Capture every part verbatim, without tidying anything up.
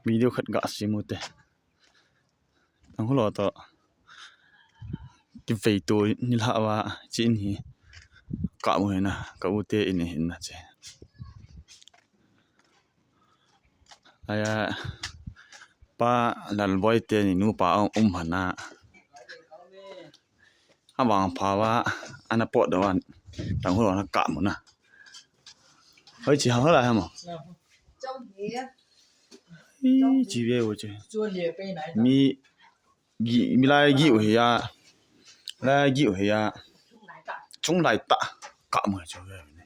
Video khat ga sem u te. Tangkhul ho toh kivei to nilhah uva, hiche in hi ka mu hina, ka u te in hi na che. Aya, Pa Lalboi teni nupa um hana. Avangpha uva, ana potdoh uva, Tangkhul ho ana ka mu na. Hoi chi ha la ha mo. Ih, chi ve u che. Mi gi, mi lai gi u hi ya. Lai gi u hi ya. Chung lai tah ka mu chu ve ne.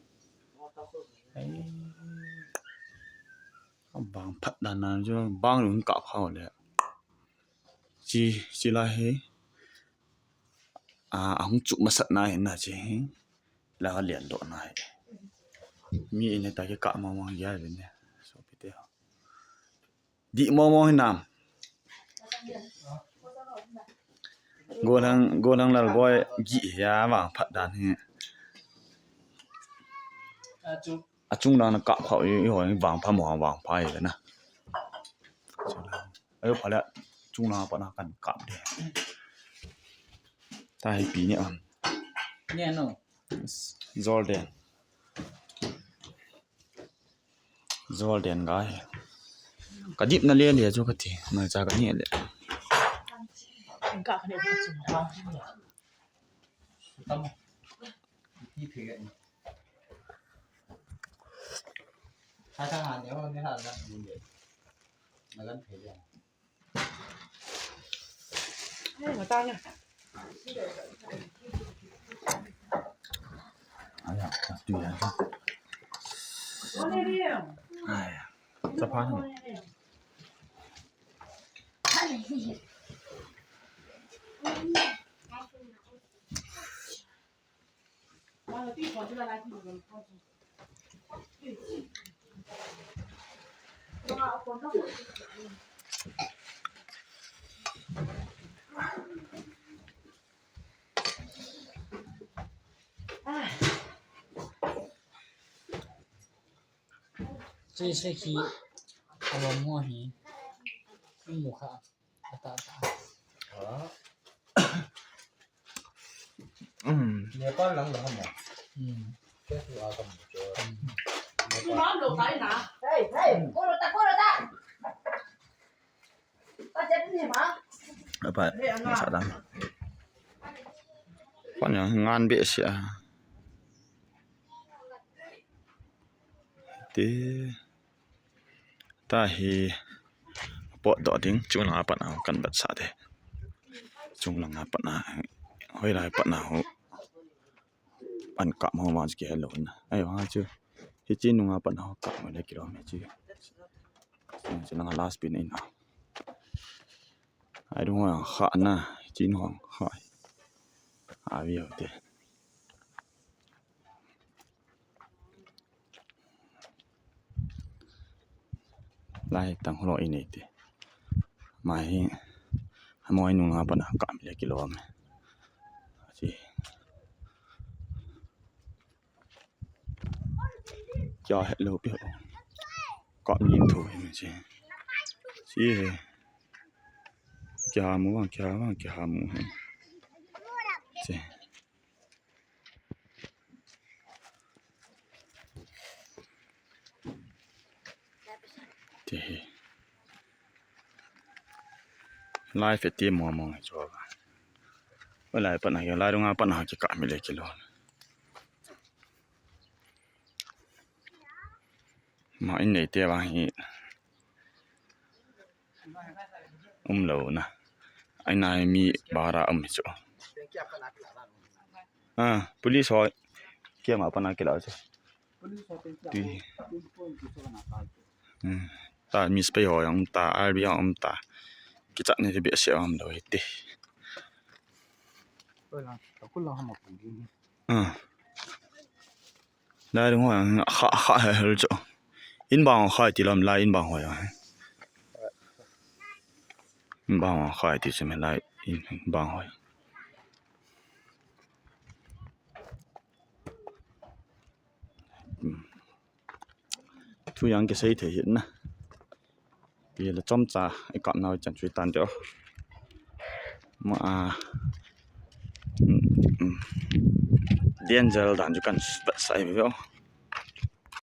Avangphat dan na chu bang lun ka kha le. Chi, chi lai hi. A, ahung chuh masat na hi na chi hi. La lian doh na hi. Mi in ta ke ka ma ma ya le ne. Sopi te ho. Di mo mo hi nam. Golang, Golang Lalboi gi ya vangphat dan hi. Achung lang na kap khau i, i ho vangpha mo vangpha i na. Ayo pha le chung lang pa na kan kap de. Ta hi pi ni am. Ne no. Jordan. Jordan ga hi. Ka dip na le le chu ka ti. Na cha ka ni le. Ka ka ne ka chung ta. Tam. Ti phe ga ni. Tha tha ha ne ho ne ha la ni le. Na gan phe le. Ai, ma ta ne. Ai ya, tu ya. Ai ya. Sa pha ni. Chi se khi alom ho hi. Mu kha. Ata, ata. Ah. Hmm. Nepal lang lah mo. Hmm. Ke tu agam jo. Hmm. Nepal. Hey, hey, koro ta, koro ta. Apa? Masalah. Kon yang ngan be sia. Te. Ta hi potdoh ding, chung langa pat na ho kan vetsah te. Chung langa pat na, hoilai pat na ho. An kap ho vang chu kihe lou na. Ai vang chu. Hiche nunga pat na ho kap mo le kilom hiche. Hiche langa last pin in a. Ai dung ho kha na, hiche nung kha. A vi ho te. Lai Tangkhul ho in nei te. Mai hi, amoi nunga pat na kap le kilom e. Chi. Kya hello pi ho. Kap lim tho hi chi. Chi he. Kya mu vang, kya vang, kya mu he. Chi. Te hi. Lai fe te mo mo chu. Hoilai pat na ke, lai dunga pat na ke kap mi le kilom. Ma in nei te vang hi. Um lou na. Ai na mi bara um chu. Ah, police ho. Kia ma pat na ke la chu. Tui. Hmm. Ta mi spy ho jong um ta, R B jong um ta. Kichat ni ti behseh um lou hite. Ah. Lai dung ho jong kha, kha he hel chu. In bang ho khai ti lom lai in bang ho jong. In bang ho khai ti chu me lai in bang ho. Hmm. Thu jong kisei thei hih na. Pi le chomcha i kap nau chan chui tan deu. Ma a. Mm, mm. Danger dan chu kan vet sai ve o.